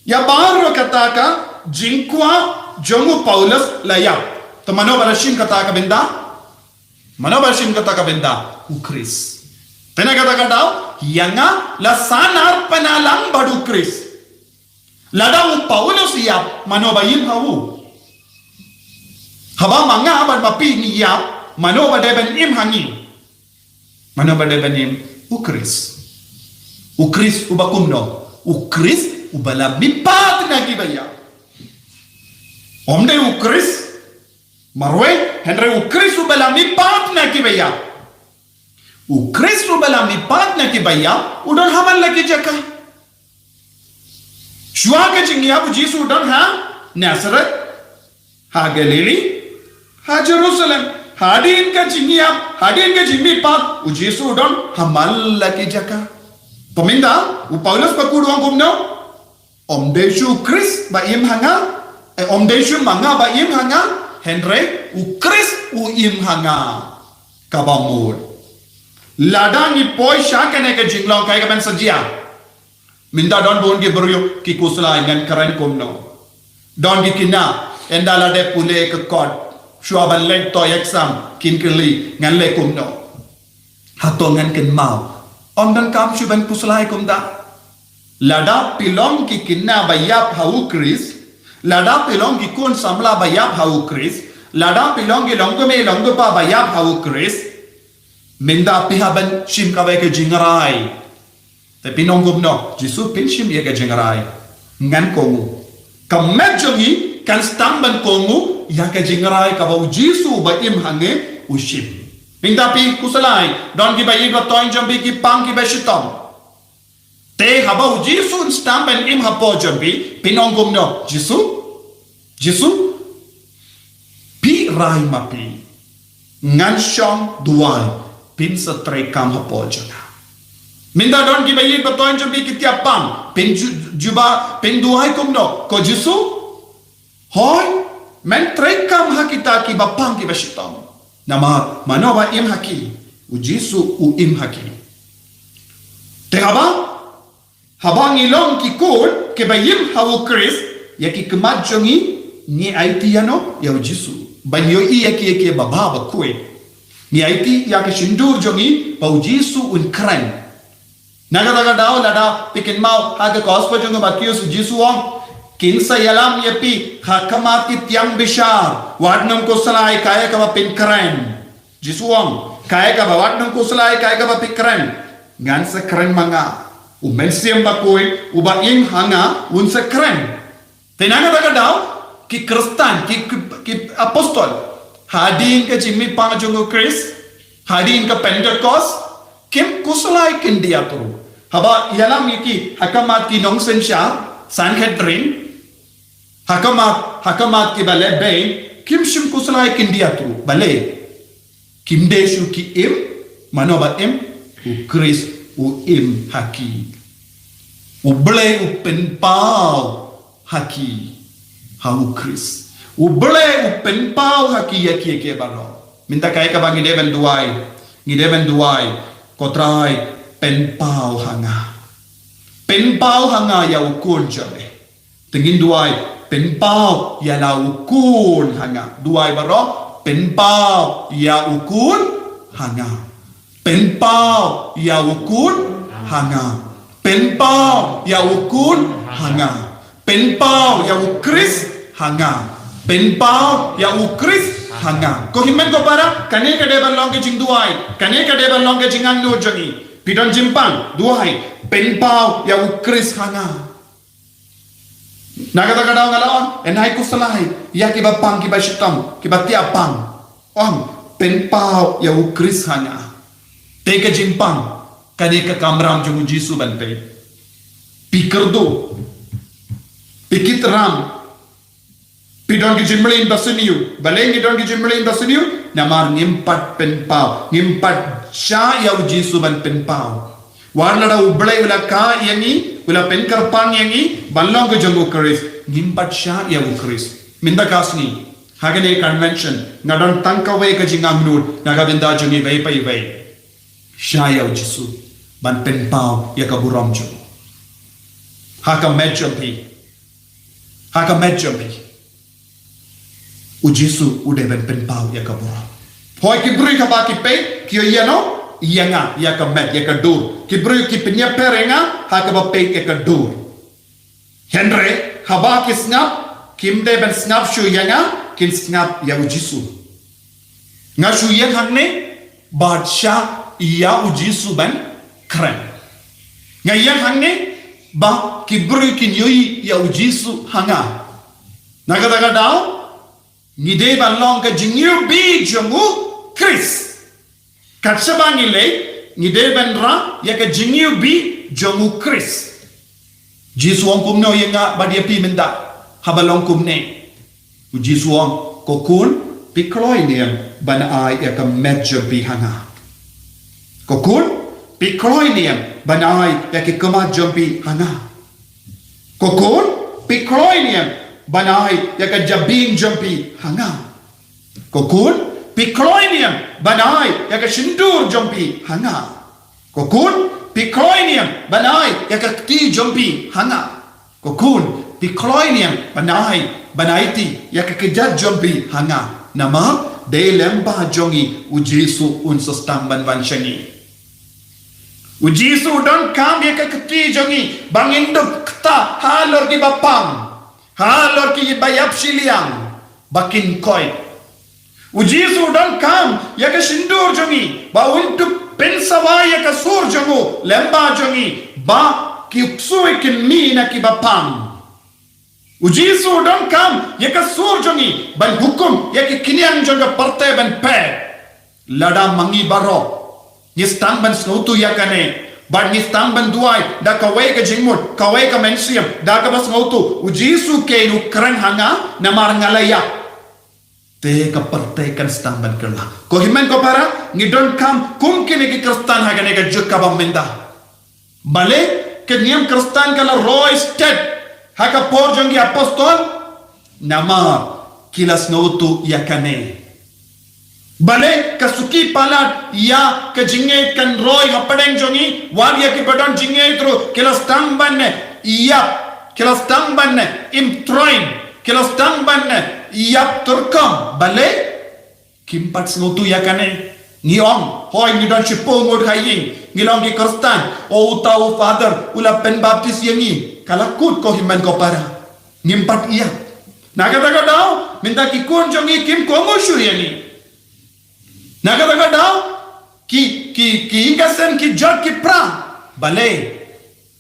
Ïa baroh kata ka jingkwah jong u Paulus la ïap. Te mano ba la shim kata ka bynta? Mano ba la shim kata ka bynta? U Khrist. Te na kata ka daw, ïa nga la sahnarphna lang bad u Khrist. Lada u Paulus ïap, mano ba im ha u? Haba ma nga bad ma phi ngi ïap, mano ba dei ban im ha ngi? Mano ba dei ban im? U Khrist. U Khrist uba kumno? U Khrist uba la mihpat na kiba ïap. Ym dei u Khrist marwei, hynrei u Khrist uba la mihpat na kiba ïap. U Khrist uba la mihpat na kiba ïap, u don ha man la ki jaka? Shuwa ka jingïap u Jisu u don ha Nazareth, ha Galilee, ha Jerusalem. Hadien ka jingïap, hadien ka jingmihpat, u Jisu u don ha man la ki jaka. Te mynta, u Paulus bakhuid u ong kumno? Ym dei shuh u Khrist ba im ha nga, eh, ym dei shuh ma nga ba im ha nga, hynrei u Khrist u im ha nga. Kaba mut, lada ngi poi sha kane ka jinglong, kaei kaban sa jia? Mynta don bun ki briew ki khuslai, ngan kren kumno. Don ki kynnoh, ynda la dep pule ka kot, shuwa ban leit to exam, kin kylli, ngan leh kumno? Hato ngan kynmaw? Ym donkam shuh ban khuslai kumta. Lada phi long ki kynnoh ba ïap ha u Khrist, lada phi long ki khun samla ba ïap ha u Khrist, lada phi long ki longkmie longkpa ba ïap ha u Khrist, mynta phi hap ban shim kawei ka jingrai. Te phin ong kumno? Jisu, phin shim ïa ka jingrai. Ngan kohnguh. Ka met jong ngi kan sdang ban kohnguh ïa ka jingrai kaba u Jisu ba im ha ngi u shim. Mynta phi khuslai, don kiba ïeit ba thoiñ jong phi ki pang kiba shitom. Te haba u Jisu un sdang ban im hapoh jong phi, phin ong kumno? Jisu, Jisu, phi rai ma phi. Ngan shong, duwai, phin sa treikam hapoh jong nga. Mynta don kiba ïeit ba thoiñ jong phi ki tiap pang, phin ju-, jubab, phin duwai kumno? Ko Jisu, hooid, men treikam ha kita kiba pang kiba shitom. Namar mano ba im ha ki? U Jisu u im ha ki. Te haba, haba ngi long ki khun kiba im ha u Khrist, ïa ki khmat jong ngi, ngi aiti ïano? Ïa u Jisu. Ban ïohi ïa ki, ïa ki babha bakhuid. Ngi aiti ïa ka shyntur jong ngi ba u Jisu un kren. Na kata ka daw, lada phi kynmaw ha ka gospel jong u Mathaios, u Jisu u ong, kin sa ïalam ïa phi ha khmat ki tiang bishar. Wat nym khuslai, kaei kaba phin kren. Jisu u ong, kaei kaba, wat nym khuslai, kaei kaba phi kren, ngan sa kren ma nga. U Mynsiem Bakhuid uba im ha nga un sa kren. Te na kata ka daw, ki Khristan, ki, ki, ki apostol, hadien ka jingmihpat jong u Khrist, hadien ka Pentecost, kim khuslai khyndiat ruh. Haba ïalam ïa ki ha khmat ki nongsynshar, Sanhedrin, ha khmat, ha khmat kiba leh beiñ, kim shym khuslai khyndiat ruh. Balei? Kim dei shuh ki im, mano ba im? U Khrist u im ha ki. U Blei u pynpaw ha ki, ha u Khrist. U Blei u pynpaw ha ki ïa ki, ïa ki baroh. Mynta kaei kaba ngi dei ban duwai, ngi dei ban duwai, ko Trai, pynpaw ha nga. Pynpaw ha nga ïa u khun jong me. Te ngin duwai, pynpaw ïa la u khun ha nga. Duwai baroh, pynpaw ïa u khun ha nga. Pynpaw ïa u khun ha nga. Pynpaw ïa u khun ha nga. Pynpaw ïa u Khrist ha nga. Pynpaw ïa u Khrist ha nga. Ko hynmen ko para, kane ka dei ban long ka jingduwai. Kane ka dei ban long ka jingangnud jong ngi. Phi don jingpang, duwai, pynpaw ïa u Khrist ha nga. Na kata ka daw nga la ong, yn ai khuslai ïa kiba pang, kiba shitom, kiba tiap pang. Ong, pynpaw ïa u Khrist ha nga. Te ka jingpang, kane ka kamram jong u Jisu ban peit. Phi kyrduh, phi kit ram, Phi don ki jingmlien ba sniew. Balei ngi don ki jingmlien ba sniew? Namar ngim pat pynpaw. Ngim pat shah ïa u Jisu ban pynpaw. Wat lada U Blei u la kah ïa ngi, u la pynkyrpang ïa ngi ban long ki jong u Khrist, ngim pat shah ïa u Khrist. Mynta ka sngi, ha kane ka convention, nga don tang kawei ka jingangnud na ka bynta jong iwei pa iwei. Shah ïa u Jisu ban pynpaw ïa ka burom jong u. Ha ka met jong phi. Ha ka met jong phi. U Jisu u dei ban pynpaw ïa ka burom. Hooid, ki briew haba ki peit ki ïohi ïano? Ïa nga, ïa ka met, ïa ka dur. Ki briew ki pynïapher ïa nga ha kaba peit ïa ka dur. Hynrei haba ki sngap, kim dei ban sngap shuh ïa nga, kin sngap ïa u Jisu. Nga shu ïeng hangne bad shah ïa u Jisu ban kren. Nga ïeng hangne ba ki briew kin ïohi ïa u Jisu ha nga. Na kata ka daw, ngi dei ban long ka jingïohi jong u Khrist. Kat shaba ngi leit, ngi dei ban rah ïa ka jingïohi jong u Khrist. Jisu u ong kumno ïa nga bad ïa phi mynta haba long kumne? U Jisu u ong, ko khun, phi kloi ne em ban ai ïa ka met jong phi ha nga? Ko khun, phi kloi ne em ban ai ïa ki khmat jong phi ha nga? Ko khun, phi kloi ne em ban ai ïa ka jabieng jong phi ha nga? Ko khun, phi kloi ne em ban ai ïa ka shyntur jong phi ha nga? Ko khun, phi kloi ne em ban ai ïa ka kti jong phi ha nga? Ko khun, phi kloi ne em ban ai, ban aiti ïa ka kjat jong phi ha nga? Namar dei lyngba jong ngi u Jisu un sa sdang ban wan sha ngi. U Jisu u donkam ïa ka kti jong ngi ba ngin dup kata halor ki bapang, halor ki ba ïap shiliang, ba kin koit. U Jisu u donkam ïa ka shyntur jong ngi ba un dup pynsawa ïa ka sur jong u lyngba jong ngi, ba ki ksuid kin mih na ki bapang. U Jisu u donkam ïa ka sur jong ngi ban hukum ïa ki khñiang jong ka pyrthei ban phet. Lada ma ngi baroh ngi sdang ban sngewthuh ïa kane, bad ngi sdang ban duwai da kawei ka jingmut, kawei ka mynsiem, da kaba sngewthuh, u Jisu keiñ u kren ha nga namar nga la ïap, te ka pyrthei kan sdang ban kylla. Ko hynmen ko para, ngi donkam kum kine ki Khristan ha kane ka juk kaba mynta. Balei ka niam Khristan ka la roi stet ha ka por jong ki apostol? Namar ki la sngewthuh ïa kane. Balei ka suki palat ïa ka jingngeit kan roi hapdeng jong ngi, wat ïa kiba don jingngeit ruh ki la sdang ban ïap, ki la sdang ban im troiñ, ki la sdang ban ïap turkom. Balei? Kim pat sngewthuh ïa kane. Ngi ong, hooid, ngi don shiphew ngut ha ïing, ngi long ki Khristan. O, uta u father u la pynbaptis ïa ngi. Ka la kut, ko hynmen ko para. Ngim pat ïa. Na kata ka daw, mynta ki khun jong ngi kim kohnguh shuh ïa ngi. Na kata ka daw, ki, ki, ki ïing ka sem ki jot ki pra. Balei?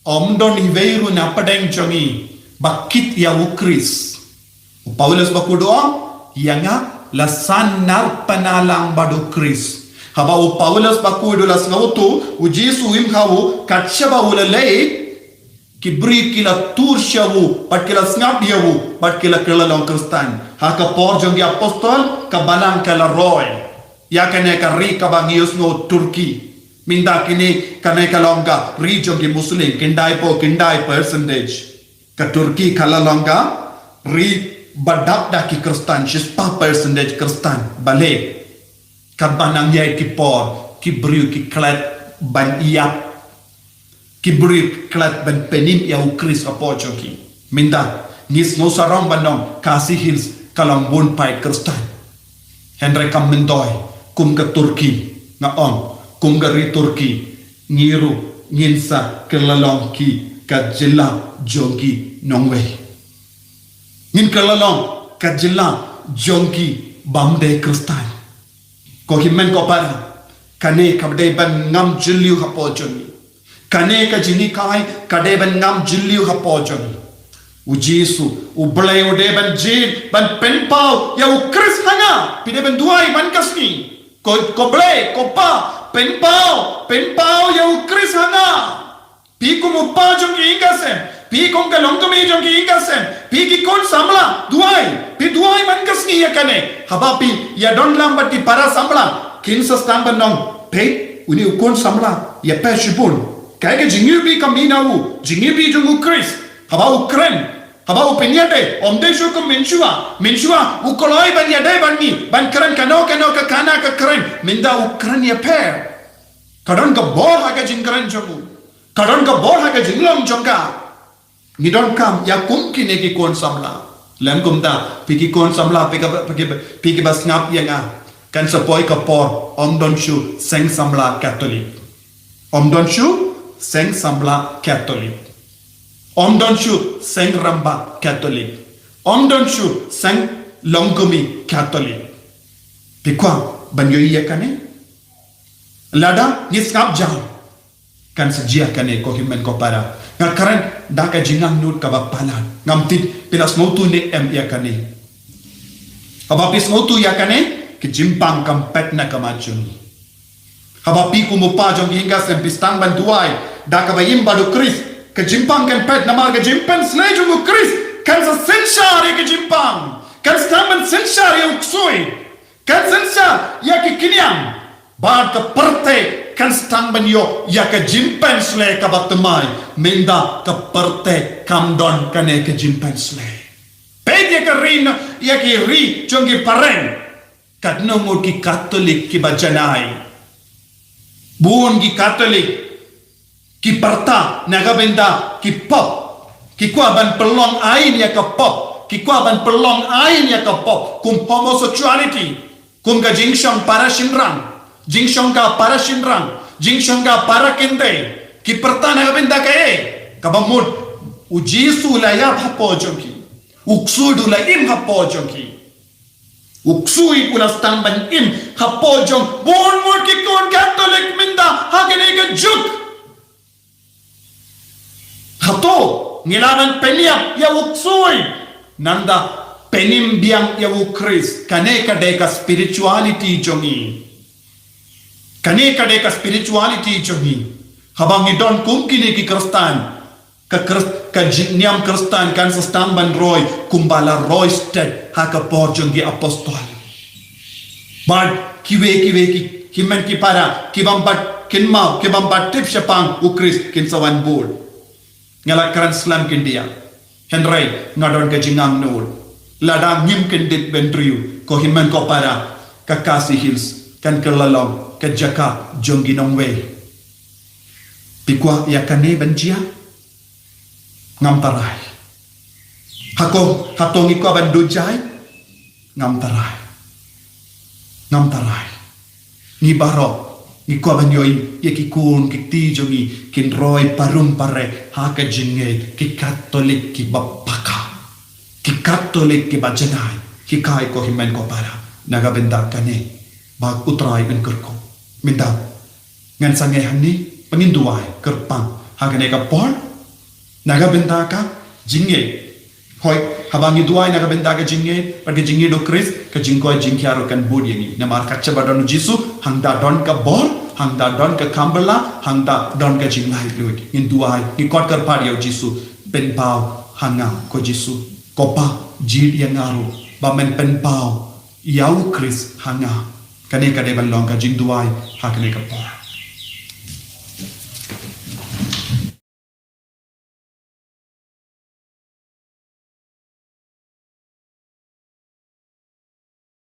Ym don iwei ruh na pdeng jong ngi ba kit ïa u Khrist. U Paulus bakhuid u ong, ïa nga la san nar pynlang bad u Khrist. Haba u Paulus bakhuid u la sngewthuh u Jisu u im ha u, kat shaba u la leit, ki briew ki la tur sha u, bad ki la sngap ïa u, bad ki la kylla long Khristan. Ha ka por jong ki apostol, ka balang ka la roi. Ïa kane ka ri kaba ngi ïohsngew Turkey. Mynta kine, kane ka long ka ri jong ki Muslim, khyndai phew khyndai percentage. Ka Turkey ka la long ka ri ba dap da ki Khristan, shispah percentage Khristan. Balei? Katba nang ïaid ki por, ki briew ki klet ban ïap. Ki briew ki klet ban pynim ïa u Khrist hapoh jong ki. Mynta, ngi sngew sarong ban ong Khasi Hills ka long bun paid Khristan. Hynrei kam myntoi, kum ka Turkey, nga ong, kum ka ri Turkey, ngi ruh, ngin sa kylla long ki ka jylla jong ki nongwei. Ngin kylla long ka jylla jong ki bym dei Khristan. Ko hynmen ko para, kane ka dei ban ngam jylliew hapoh jong ngi. Kane ka jinghikai, ka dei ban ngam jylliew hapoh jong ngi. U Jisu, U Blei u dei ban jied, ban pynpaw, ïa u Khrist ha nga, phi dei ban duwai man ka sngi. Ko, ko Blei, ko Pa, pynpaw, pynpaw, ïa u Khrist ha nga. Phi kum u kpa jong ki ïing ki sem, phi kum ka longkmie jong ki ïing ki sem, phi ki khun samla, duwai, phi duwai man ka sngi ïa kane. Haba phi ïadon lang bad ki para samla, kin sa sdang ban ong, peit, une u khun samla, ïapher shibun. Kaei ka jingïohi ka mih na u, jingïohi jong u Khrist. Haba u kren, haba u pynïadei, ym dei shuh kum mynshuwa, mynshuwa u kloi ban ïadei bad ngi, ban kren kano kano ka khana ka kren, mynta u kren ïapher. Ka don ka bor ha ka jingkren jong u. Ka don ka bor ha ka jinglong jong ka. Ngi donkam ïa kum kine ki khun samla. Lem kumta, phi ki khun samla, phi ki ba, phi ki ba, phi ki ba sngap ïa nga. Kan sa poi ka por, ym don shuh seng samla Katholik. Ym don shuh seng samla Katholik. Ym don shuh seng rangbah Katholik. Ym don shuh seng longkmie Katholik. Phi kwah ban ïohi ïa kane? Lada ngi sngap jam, kan sa jia kane ko hynmen ko para. Nga kren da ka jingangnud kaba palat. Ngam tip phi la sngewthuh ne em ïa kane. Haba phi sngewthuh ïa kane, ka jingpang kam peit na ka mat jong ngi. Haba phi kum u kpa jong ki ïing ki sem phi sdang ban duwai da kaba im bad u Khrist, ka jingpang kan peit namar ka jingpynshlei jong u Khrist kan sa synshar ïa ka jingpang. Kan sdang ban synshar ïa u ksuid. Kan synshar ïa ki khñiang. Bad ka pyrthei kan sdang ban ïoh ïa ka jingpynshlei kaba thymmai. Mynta ka pyrthei kam don kane ka jingpynshlei. Peit ïa ka ri na, ïa ki ri jong ki phareng. Katno ngut ki Katholik kiba janai. Bun ki Katholik ki pyrta na ka bynta ki pop. Ki kwah ban pynlong aiñ ïa ka pop. Ki kwah ban pynlong aiñ ïa ka pop. Kum homosexuality. Kum ka jingshong para shynrang. Jingshongkha para shynrang. Jingshongkha para kynthei. Ki pyrta na ka bynta kaei? Kaba mut u Jisu u la ïap hapoh jong ki. U ksuid u la im hapoh jong ki. U ksuid u la sdang ban im hapoh jong bun ngut ki khun Katholik mynta ha kane ka juk. Hato ngi lah ban pynïap ïa u ksuid nangta pynim biang ïa u Khrist? Kane ka dei ka spirituality jong ngi. Kane ka dei ka spirituality jong ngi. Haba ngi don kum kine ki Khristan, ka Khrist-, ka jingniam Khristan kan sa sdang ban roi kumba la roi stet ha ka por jong ki apostol. Bad kiwei kiwei ki hynmen ki para ki bym pat kynmaw, ki bym pat tip shaphang u Khrist kin sa wan bud. Nga la kren slem khyndiat. Hynrei nga don ka jingangnud. Lada ngim kyndit bynriew, ko hynmen ko para, ka Khasi Hills kan kylla long ka jaka jong ki nongwei. Phi kwah ïa kane ban jia? Ngam tharai. Hato, hato ngi kwah ban duh jait? Ngam tharai. Ngam tharai. Ngi baroh ngi kwah ban ïohi ïa ki khun ki kti jong ngi kin roi parum pare ha ka jingngeit, ki Katholik kiba paka. Ki Katholik kiba janai. Hikai ko hynmen ko para, na ka bynta kane ba U Trai un kyrkhu. Mynta ngan sangeh hangne ba ngin duwai kyrpang ha kane ka por na ka bynta ka jingngeit. Hooid, haba ngi duwai na ka bynta ka jingngeit bad ka jingngeit u Khrist, ka jingkoit jingkhiah ruh kan bud ïa ngi. Namar katba don u Jisu, hangta don ka bor, hangta don ka kam bylla, hangta don ka jinglaitluid. Ngin duwai, ngi kot kyrpad ïa u Jisu, pynpaw ha nga ko Jisu. Ko Pa, jied ïa nga ruh ba men pynpaw ïa u Khrist ha nga. Kane ka dei ban long ka jingduwai ha kane ka por.